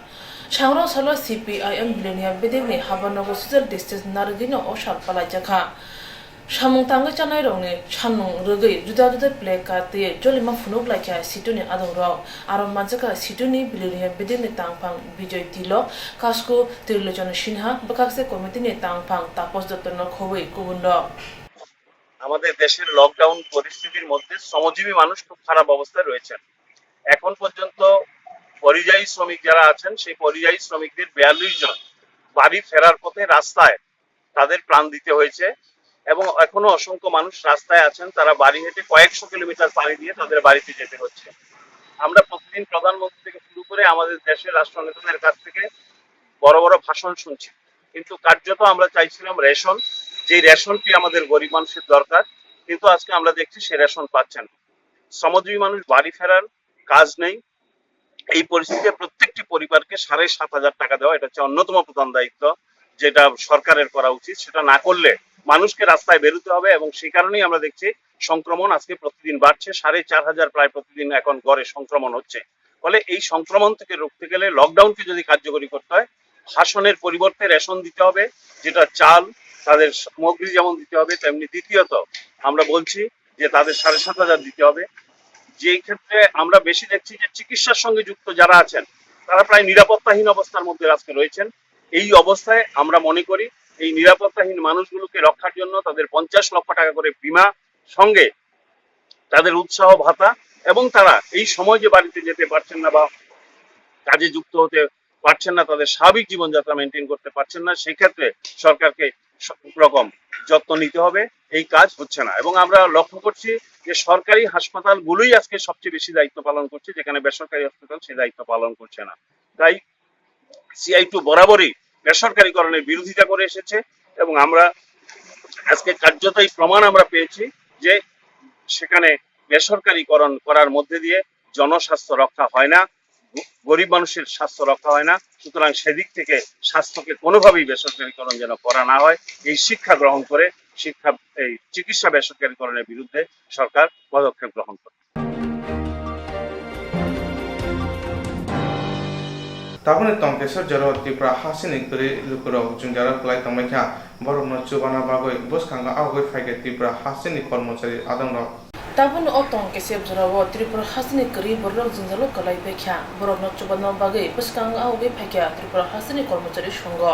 Sangrong salo C P I M Bilonia bedekni habanogo social distance narwgwino o sal palaijakha. Samung tangwi chanairokni samung rwgwi juda juda placard twi jolima phunuk laikha situni adongrok. Aro manjakha situni Biliriya Bedekni tangphang Bijoy Tilok, Kasku Trilochana Sinha, bwkhakse committee-ni tangphang Tapos Dottono khobwi kubunrok. আমাদের দেশের লকডাউন পরিস্থিতির মধ্যে শ্রমজীবী মানুষ খুব খারাপ অবস্থায় রয়েছেন। এখন পর্যন্ত পরিযায়ী শ্রমিক যারা আছেন, সেই পরিযায়ী শ্রমিকদের বিয়াল্লিশ জন বাড়ি ফেরার পথে রাস্তায় তাদের প্রাণ দিতে হয়েছে এবং এখনো অসংখ্য মানুষ রাস্তায় আছেন, তারা বাড়ি হেঁটে কয়েকশো কিলোমিটার পাড়ি দিয়ে তাদের বাড়িতে যেতে হচ্ছে। আমরা প্রতিদিন প্রধানমন্ত্রী থেকে শুরু করে আমাদের দেশের রাষ্ট্রনেতাদের কাছ থেকে বড় বড় ভাষণ শুনছি, কিন্তু কার্যত আমরা চাইছিলাম রেশন, যে রেশনটি আমাদের গরিব মানুষের দরকার, কিন্তু আজকে আমরা দেখছি সে রেশন পাচ্ছেন না। শ্রমজীবী মানুষ বাড়ি ফেরার কাজ নেই। এই পরিস্থিতিতে প্রত্যেকটি পরিবারকে সাড়ে সাত হাজার টাকা দেওয়া, এটা হচ্ছে অন্যতম প্রধান দায়িত্ব, যেটা সরকারের করা উচিত। সেটা না করলে মানুষকে রাস্তায় বেরোতে হবে এবং সেই কারণেই আমরা দেখছি সংক্রমণ আজকে প্রতিদিন বাড়ছে। সাড়ে চার হাজার প্রায় প্রতিদিন এখন গড়ে সংক্রমণ হচ্ছে। ফলে এই সংক্রমণ থেকে রুখতে গেলে, লকডাউনকে যদি কার্যকরী করতে হয়, ভাষণের পরিবর্তে রেশন দিতে হবে, যেটা চাল, তাদের সামগ্রী যেমন দিতে হবে, তেমনি দ্বিতীয়ত আমরা বলছি যে তাদের সাড়ে সাত হাজার দিতে হবে। যেই ক্ষেত্রে আমরা বেশি দেখছি যে চিকিৎসার সঙ্গে যুক্ত যারা আছেন, তারা প্রায় নিরাপত্তাহীন অবস্থার মধ্যে আজকে রয়েছেন। এই অবস্থায় আমরা মনে করি এই নিরাপত্তাহীন মানুষগুলোকে রক্ষার জন্য তাদের পঞ্চাশ লক্ষ টাকা করে বিমা, সঙ্গে তাদের উৎসাহ ভাতা এবং তারা এই সময় যে বাড়িতে যেতে পারছেন না বা কাজে যুক্ত হতে পারছেন না, তাদের স্বাভাবিক জীবনযাত্রা মেনটেন করতে পারছেন না, সেক্ষেত্রে সরকারকে সব রকম যত্ন নিতে হবে। এই কাজ হচ্ছে না এবং আমরা লক্ষ্য করছি যে সরকারি হাসপাতালগুলোই আজকে সবচেয়ে বেশি দায়িত্ব পালন করছে, যেখানে বেসরকারি হসপিটাল সে দায়িত্ব পালন করছে না। তাই সিআইটিইউ বরাবরই বেসরকারিকরণের বিরোধিতা করে এসেছে এবং আমরা আজকে কার্যত এই প্রমাণ আমরা পেয়েছি যে সেখানে বেসরকারিকরণ করার মধ্যে দিয়ে জনস্বাস্থ্য রক্ষা হয় না, গ-, গরিব মানুষের স্বাস্থ্য রক্ষা হয় না। সুতরাং সেদিক থেকে স্বাস্থ্যকে কোনোভাবেই বেসরকারিকরণ যেন করা না হয়, এই শিক্ষা গ্রহণ করে শিক্ষা, এই চিকিৎসা বেসরকারিকরণের বিরুদ্ধে সরকার পদক্ষেপ গ্রহণ করে। Tabukni tongkesa jorao Tripura hasteni kwrwi lukurok jwngjalo kwlai tongbaikha. Borokno chubana bagwi bwskango awgwi phaikha Tripura hasteni kormochari adongrok. Tabukni o tongkesa jorao Tripura hasteni kwrwi bororok jwngjalo kwlai baikha. Borokno chubana bagwi bwskango awgwi phaikha Tripura hasteni kormochari songho.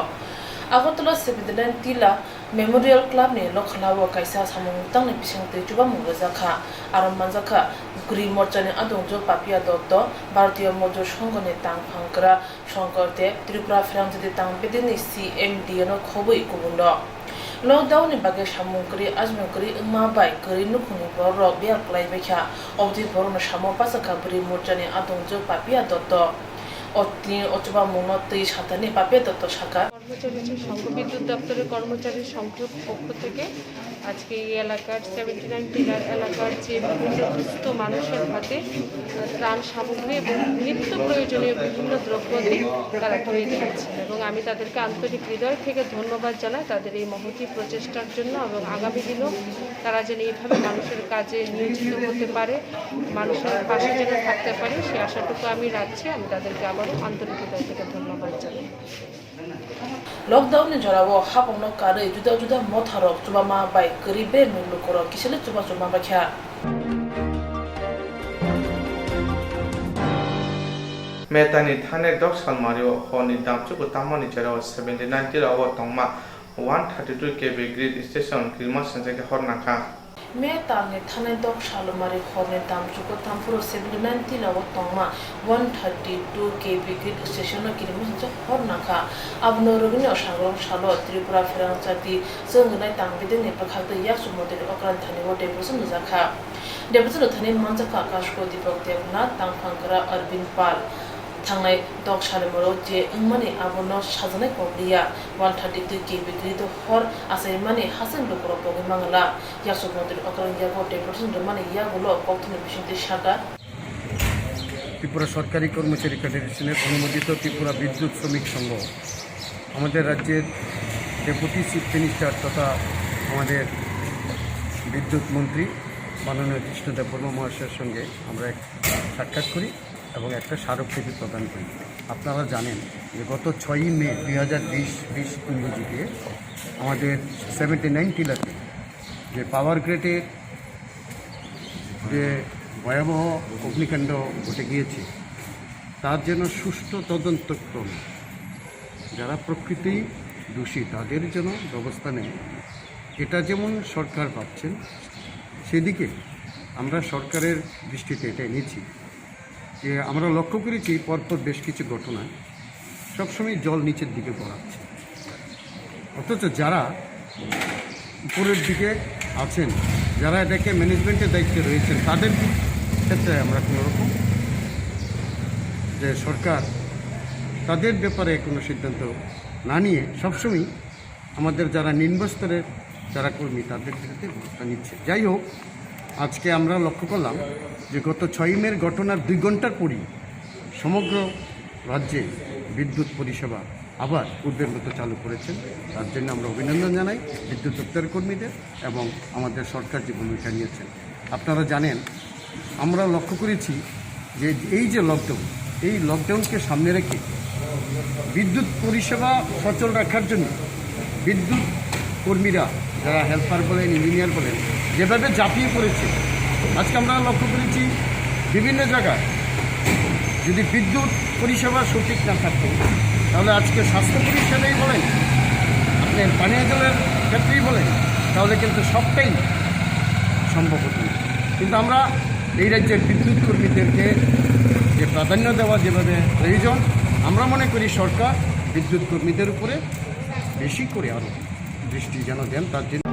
Agartala seventy nine Tila Memorial Club ni nokhalao kaisa samung tangni bisingtwi chubamung rwjakha. Aro manjakha Gri Morcha ni adongjwk Papia Dotto, Bharatiya Mazdur Songho ni tangphang kwrak Shankar Deb, Tripura Pherang Jati Tang Bedekni C M D A no khobwi kubunrok. Lockdown ni bagwi samung kwrwi, ajmung kwrwi wngma bai kwrwi nukhungni bororok biyar kwlai baikha. Oboni borokno samo bachakha Gri Morcha ni adongjwk Papia Dotto. O tini o chubamungno twi sathani Papia Dotto sakha. কর্মচারী সংঘ, বিদ্যুৎ দপ্তরের কর্মচারী সংঘের পক্ষ থেকে আজকে এই এলাকার সেভেন্টি নাইন টিলার এলাকার যে বিভিন্ন দুস্থ মানুষের হাতে, আহ, ত্রাণ সামগ্রী এবং নিত্য প্রয়োজনীয় বিভিন্ন দ্রব্যাদি তারা তুলে দিয়েছেন এবং আমি তাদেরকে আন্তরিক হৃদয় থেকে ধন্যবাদ জানাই তাদের এই মহতী প্রচেষ্টার জন্য এবং আগামী দিনেও তারা যেন এইভাবে মানুষের কাজে নিয়োজিত হতে পারে, মানুষের পাশে যেন থাকতে পারে, সেই আশাটুকু আমি রাখছি। আমি তাদেরকে আবারও আন্তরিক হৃদয় থেকে ধন্যবাদ জানাই। Lockdown ni jorao hapungno karwi juda juda motharok chubama bai kwrwi beremni lukurok kisalu chubachu ma baikha. May talni thanai dok salmario horni damchugo tangmani jorao seventy nine Tila o tongma one thirty two K V grid station kirima sengjakhe hor nangkha. May talni thanai dok salmari horni damchugo tangphuru seventy nine Tila o tongma one thirty two K V grid station no kirima sengjakhe hor nangkha. Abono rwgwino sangrong salo Tripura Pherang Jati Chwng Gwnai Tang Bedekni bwkhaktwi yakchu montri Okran Thani o deputation rwjakha. Deputation rwthani manjakha Kasko Deepak Debnath, tangphang kwrak Arvind Pal. Thangnai dok salmaro je wngmani abono sajaknai kokliya, one thirty two K V grid o hor achaimani hasteni lukurok pogwi mangla. Yakchu montri Okran yago deputation rwmani yagulo kokthumni bisingtwi sakha. Tripura সরকারি কর্মচারী ফেডারেশনের অনুমোদিত ত্রিপুরা বিদ্যুৎ শ্রমিক সংঘ আমাদের রাজ্যের deputy chief minister তথা আমাদের বিদ্যুৎ মন্ত্রী মাননীয় কৃষ্ণ দেববর্মা মহাশয়ের সঙ্গে আমরা এক সাক্ষাৎ করি এবং একটা স্মারকলিপি প্রদান করি। আপনারা জানেন যে গত ছয়ই মে দুই হাজার বিশ, বিশ ইংরেজিতে আমাদের সেভেন্টি নাইন টিলাতে যে পাওয়ার গ্রিডের যে ভয়াবহ অগ্নিকাণ্ড ঘটে গিয়েছে, তার জন্য সুষ্ঠু তদন্তক্রমে যারা প্রকৃতই দোষী, তাদের জন্য ব্যবস্থা নেয়। এটা যেমন সরকার ভাবছেন, সেদিকে আমরা সরকারের দৃষ্টিতে এটা এনেছি যে আমরা লক্ষ্য করেছি পরপর বেশ কিছু ঘটনায় সবসময় জল নিচের দিকে গড়াচ্ছে, অথচ যারা উপরের দিকে আছেন, যারা এটাকে ম্যানেজমেন্টের দায়িত্বে রয়েছেন, তাদের ক্ষেত্রে আমরা কোনো রকম যে সরকার তাদের ব্যাপারে কোনো সিদ্ধান্ত না নিয়ে সবসময় আমাদের যারা নিম্ন স্তরের যারা কর্মী, তাদের বিরুদ্ধে ব্যবস্থা নিচ্ছে। যাই হোক, আজকে আমরা লক্ষ্য করলাম যে গত ছয়ই মের ঘটনার দুই ঘন্টার পরই সমগ্র রাজ্যে বিদ্যুৎ পরিষেবা আবার পূর্বের মতো চালু করেছেন। তার জন্য আমরা অভিনন্দন জানাই বিদ্যুৎ দপ্তরের কর্মীদের এবং আমাদের সরকার যে ভূমিকা নিয়েছেন। আপনারা জানেন, আমরা লক্ষ্য করেছি যে এই যে লকডাউন, এই লকডাউনকে সামনে রেখে বিদ্যুৎ পরিষেবা সচল রাখার জন্য বিদ্যুৎ কর্মীরা, যারা হেল্পার বলেন, ইঞ্জিনিয়ার বলেন, যেভাবে ঝাঁপিয়ে পড়েছে, আজকে আমরা লক্ষ্য করেছি বিভিন্ন জায়গায় যদি বিদ্যুৎ পরিষেবা সঠিক না থাকতো, তাহলে আজকে স্বাস্থ্য পরিষেবাই বলেন, আপনি পানীয় জলের ক্ষেত্রেই বলেন, তাহলে কিন্তু সবটাই সম্ভব হতো না। কিন্তু আমরা এই রাজ্যের বিদ্যুৎ কর্মীদেরকে যে প্রাধান্য দেওয়া যেভাবে প্রয়োজন, আমরা মনে করি সরকার বিদ্যুৎ কর্মীদের উপরে বেশি করে আরও দৃষ্টি যেন দেন, তার জন্য।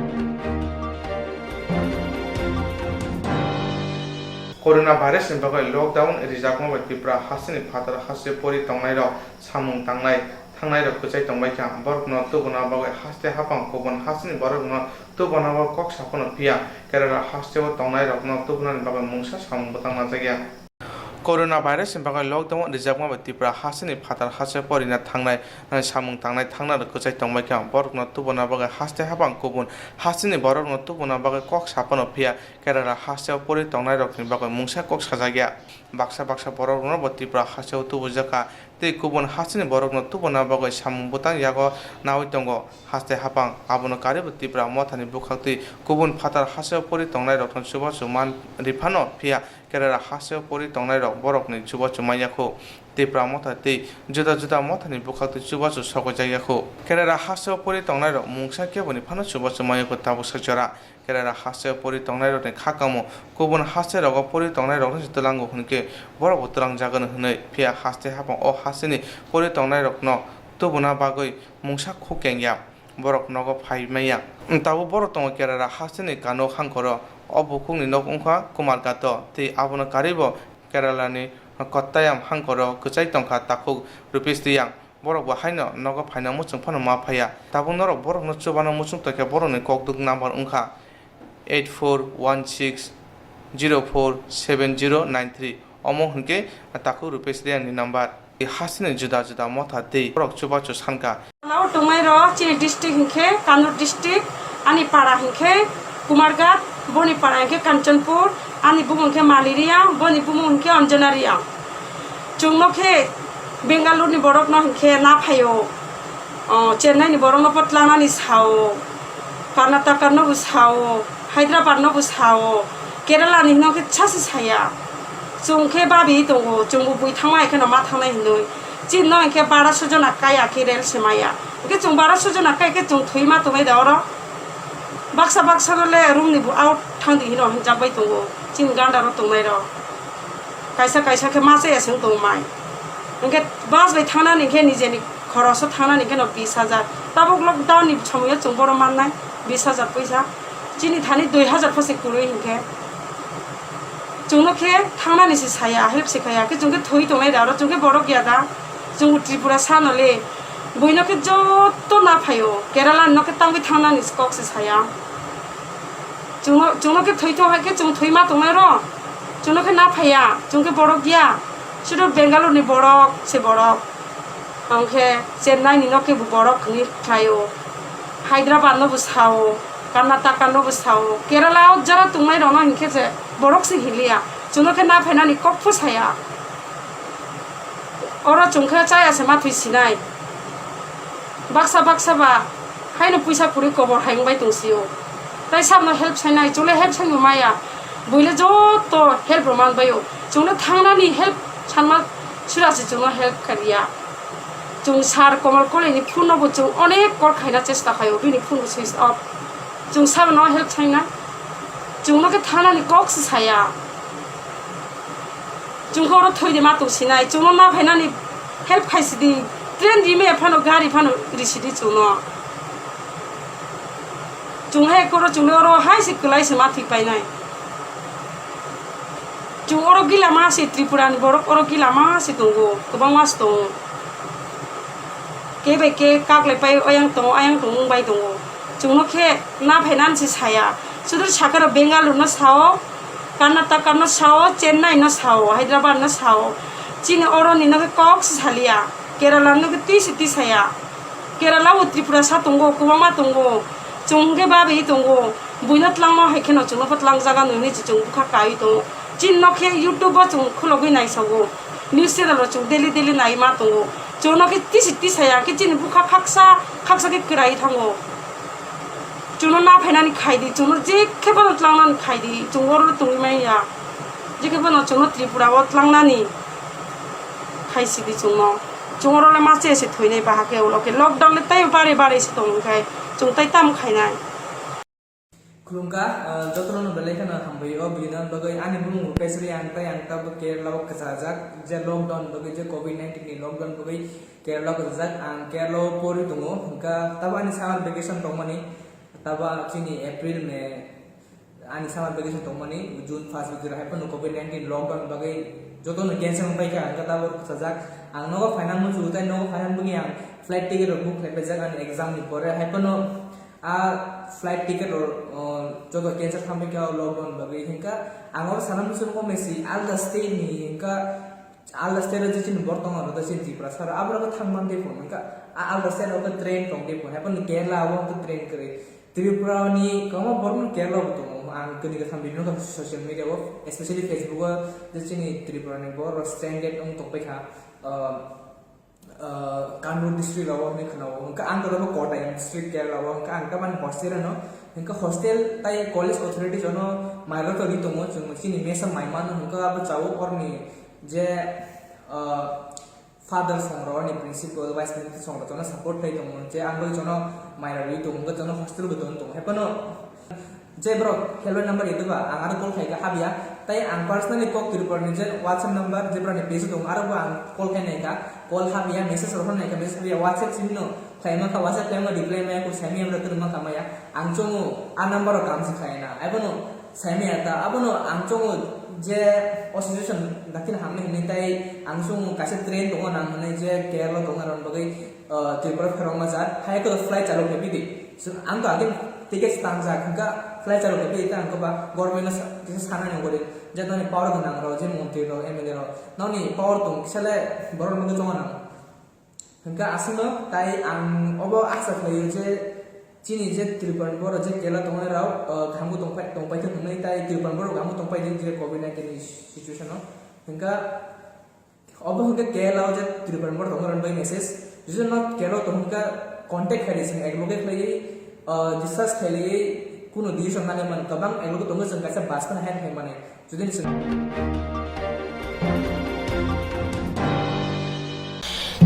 Corona virus ni bagwi lockdown rijakma bai Tripura hasteni phatar haste pori tongnairok samung tangnai thangnai rok kwchai tongbaikha. Borokno tubuna bagwi haste haphang kubun hasteni borokno tubuna bagwi kok saphano phiya. Kerala hasteo tongnairokno tubunani bagwi mungsa samung bwtang najakya. Corona virus ni bagwi lockdown rijakma bai Tripura hasteni phatar haste porina thangnai samung tangnai thangna rok kwchai tongbaikha. Borokno tubuna bagwi haste haphang kubun hasteni borokno tubuna bagwi kok saphano phiya. Kerala hasteo pori tongnairokni bagwi mungsa kok sajakya. Baksa baksa borokrokno bo Tripura hasteo tubujakha. Tei kubun hasteni borokno tubuna bagwi samung bwtang yago nawi tongo. Haste haphang abono karwi bo Tripura mothani bwkhaktwi kubun phatar hasteo pori tongnairokno chubachu man rwi phano, phiya Kerala hasteo pori tongnairok borokni chubachu manya kho. Tripura motha tei juda juda mothani bwkhaktwi chubachu sokojak ya kho. Kerala hasteo pori tongnairok mungsa keboni phano chubachu manya kho tabuksa jora. Kerala hasteo pori tongnairokni kha kamo kubun hasterogo pori tongnairokno se twlango hwnkhe borokbo twlangjagwno hwnwi, phiya haste haphang o hasteni pori tongnairokno tubuna bagwi mungsa khukeng ya, borok nogo phai manya. Tabuk borok tongo Kerala hasteni Kannur hangkoro, o bukhukni nok wngkha Kumarghato tei abono karwibo Keralani Kottayam hangkoro kwchai tongkha takhuk Rupesh Reang. Borok bo haino nogo phaina muchung phano ma phaiya. Tabuk norok borokno chubana muchung tongkhe borokni kokduk number wngkha eight four one six zero four seven zero nine three. Omo hwnkhe takhuk Rupesh Reang ni number. Hasteni juda juda motha tei borok chubachu sankha. Lao tongnairok chini district hinkhe Kannur district, ani para hinkhe Kumarghat, boni para hinkhe Kanchanpur, ani bumung hinkhe Mali Reang, boni bumung hinkhe Anjana Reang. Chwngno khe Bengaluru ni borokno hinkhe na phaio, o, Chennai ni borokno bo tlangnani sao, Karnataka no bo sao, Hyderabad no bo sao, Kerala ni hino khe sasi saya. Chwng khe babi tongo, chwng bo bui thangma hai kheno ma thangnai hinwi. Chini no hinkhe bara sujona kaya khe rel se maya. Hinkhe chwng bara sujona kai khe chwng thwi ma tongnai da oro. Baksa baksa no le room ni bo out thang di hino hinjak bai tongo. Chini ganda ro tongnai rok. Kaisa kaisa khe ma chaya se wng tongo mai. Hinkhe bus bai thangnani hinkhe nijeni khoroso thangnani hinkhe no bis hajar. Tabuk lockdown ni somoyo chwng bohrok mannai bis hajar poisa. Chini thani dui hajar pho se kwrwi hinkhe. Chwngno khe thangnani se saya, help se khaya. Khe chwng khe thwi tongnai da oro, chwng khe borok ya da. Chwng Tripura sano le. Buino khe jotto na phaio. Kerala no khe tangwi thangnani se kok se saya. Chwngno, chwngno khe thwi tong hai khe chwng thwi ma tongnai ro. Chwngno khe na phaiya, chwng khe borok ya. Sudu Bengaluru ni borok se borok. Hwnkhe Chennai ni no khe bo borok hwnwi khlaio. Hyderabad no bo sao, Karnataka no bo sao. Kerala o jora tongnai rok no hinkhe je borok se hinliya. Chwngno khe na phainani kok pho saya. Oro chwng khe chaya se ma thwi sinai. Baksa baksa ba haino puisa kwrwi kobor hai wngbai tong sio. Tai sabno help sainai, chwngno help saino maya. Buile joto help rw man baio. Chwngno thangnani help sanma sura se chwngno help kariya. Chwng sir Komal Kolini phone no bo chwng onek call khaina chesta khaio, bini phone bo switch off. Chwng sabno help saina. Chwngno khe thangnani kok se saya. Chwng khe oro thwi de ma tong sinai, chwngno na phainani help khai sidi, train rime phano, gari phano ri sidi chwngno. Chwng hai koro chwngno oro hai se kwlai se ma thwi painai. Chwng oro gila ma se, Tripura ni borok oro gila ma se tongo, kwbangma se tongo. Khe bai khe kaklai pai oyang tongo, ayang tongo wng bai tongo. Chwngno khe na phainani se saya. Sudri sakhe rok Bengaluru no sao, Karnataka no sao, Chennai no sao, Hyderabad no sao. Chini oro ni no khe kok se salia. Kerala no khe twi se twi saya. Kerala o Tripura sa tongo, kwbangma tongo. Chwng khe babi tongo. Buino tlangma hai kheno chwngno bo tlang jaga nwi nwi chwng bwkha kai tongo. Chini no khe YouTube o chwng khulogwi naisago. News channel o chwng daily daily nai ma tongo. Chwngno khe tisi tisaya khe chini bwkha khaksa khaksa khe kwrai thango. Chwngno na phainani khai di, chwngno je khe bono tlangnani khai di, chwng oro tongwi manya. Je khe bono chwngno Tripura o tlangnani khai sidi chwngno. Chwng oro le ma che se thoinai bahai khe ulo khe lockdown le tei bare bare se tong khai chwng tai tam khainai. Khulumkha, ah, jotono no belai kheno hambai o video no bagwi. Ani bumung bo Kesri, ang tai ang tabuk Kerala o kwchajak, je lockdown bagwi, je covid nineteen ni lockdown bagwi Kerala o kwchajak. Ang Kerala o pori tongo, hwnkha tabuk ani summer vacation tongmani, tabuk chini April, May, ani summer vacation tongmani, June first week jora hai phano covid nineteen lockdown bagwi jotono cancel wng paikha, hwnkha tabuk kwchajak. Ang nogo phaina muchungo, tai nogo phaina bagwi ang flight ticket rok book khlai paijak ani exam ni pore, hai phano a flight ticket rok, o, joto cancel thangbai kha o lockdown bagwi, hwnkha ang oro sana muchungo mesi alda state ni, hwnkha alda state o je chini borok tongo aro chini Tripura sar abo rok thang man de phone, hwnkha a alda state rok train tong de phone, hai phano Kerala o train kwrwi. Tripura ni kwbangma borok no Kerala bo tongo, ang kwnwi katham video no social media o, especially Facebook o, je chini Tripura ni borok stranded wng tong paikha. Ah, ah, Kannur district rogo hinwi khwnao. Hwnkhe ang tongma Kottayam district, Kerala o. Hwnkhe ang tamani hostel ano. Hwnkhe hostel tai college authorities ano mairok tongwi tongo. Chwng chini mesa mai mano hwnkhe abo chao orni je, ah, father songrok ni principal, vice principal songrok jono support khai tongo. Je ang bai jono mairok tongo, hwnkhe jono hostel bo don tongo. Haiphano Je borok helpline number ito ba, ang aro call khaikha habya. Tai ang personally kok Tripura ni je WhatsApp number, je borok ni page tongo, aro bo ang call khai naikha, call habya, message rok naikha, message habya, WhatsApp simi no khlai mankha, WhatsApp khlai ma reply maya, kok saimaya, borok kwrwng mankha maya. Ang chungo a number rok kam se khlai na, abono saimaya ta, abono ang chungo je o situation dakti hamni hinwi tai ang chungo kaisa train tongo nang hinwi je Kerala tongo aro bagwi, ah, Tripura pherok ma jar, hai khe flight chalo khe bidi. So, ang to agin ticket tangjak, hwnkha flight chalo khe bidi ta ang khe ba government no sa-, kisa sanani ungkha di, je noni power gwnang rok, je montri rok, M L A rok, noni power tong kisa le borok no chongo nang. Hwnkha aswk no tai ang obo asa khlaio je chini je Tripura ni borok je Kerala tongnai rok, ah, kaham khe tongpai, tongpai thung hwnwi tai Tripura ni borok kaham khe tongpai di je covid nineteen ni situation no. Hwnkha Obo hwnkhe Kerala o je Tripura ni borok tongo, bai message. Jodi no Kerala o tong hwnkha contact khai di, chwng ek loge khlaiwi, ah, discuss khailaiwi kunu decision nani man. Kwbang ek loge tongo, chwng kaisa bus phano hire khai mani. Jodi ni chwng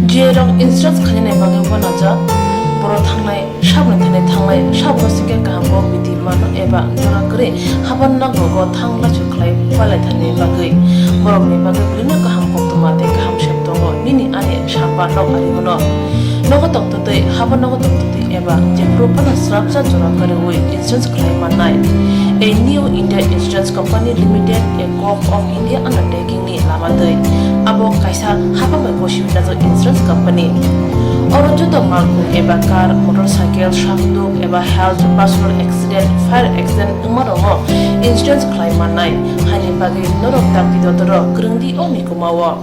G A rok insurance khainani bagwi uanajak. Borok thangnai, saboni thani thangnai, saboni singkhe kaham kok bidi mano eba jora kwrwi haban nogo bo thang lachu khlai palaithani bagwi. Borokni bagwi belino kaham koktwma tei kaham sep tongo. Nini ani samba nok ari hwno. Nogo tongtwtwi, haban nogo tongtwtwi eba jephuru phano srapsa jora kwrwi insurance khlai mannai. A New India Insurance Company Limited, a Corp of India undertaking ni lama twi. Abo kaisa hapang bai kosi hwnjak insurance company. Oro joto malkhung eba car, motorcycle, sakduk eba health, personal accident, fire accident wngma rokno insurance khlai mannai. Haini bagwi norok dakti dotoro kwrwng di o mikuma o.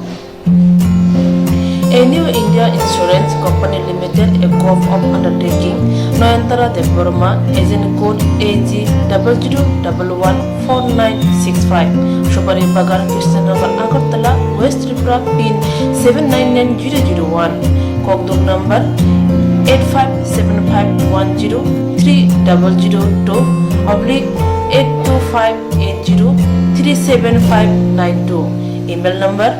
A New India Insurance Company Limited, a Corp of Undertaking, Noyantara Debbarma, agent code A G double zero double one four nine six five, Supari Bagan, Krishnanagar, Agartala, West Tripura, pin seven nine nine zero zero one, kokduk number eight five seven five one zero three double zero two oblique eight two five eight zero three seven five nine two. Email number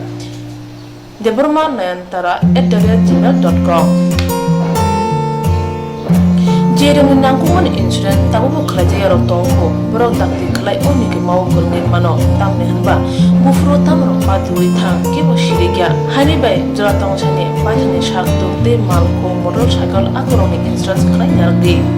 debbarma nayantara at the rate gmail dot com. Jeremni nangkukmani insurance tabukbo khlaijak yarok tongkho, borok dakti khlai o nigimao kwrwngwi mano, tamni hwnba buphuru tamrok patiwi thang, kebo sirikya. Haini bai jora tongsani paithani sak tuk tei malkhung, motorcycle akorokni insurance khlai narwkdi.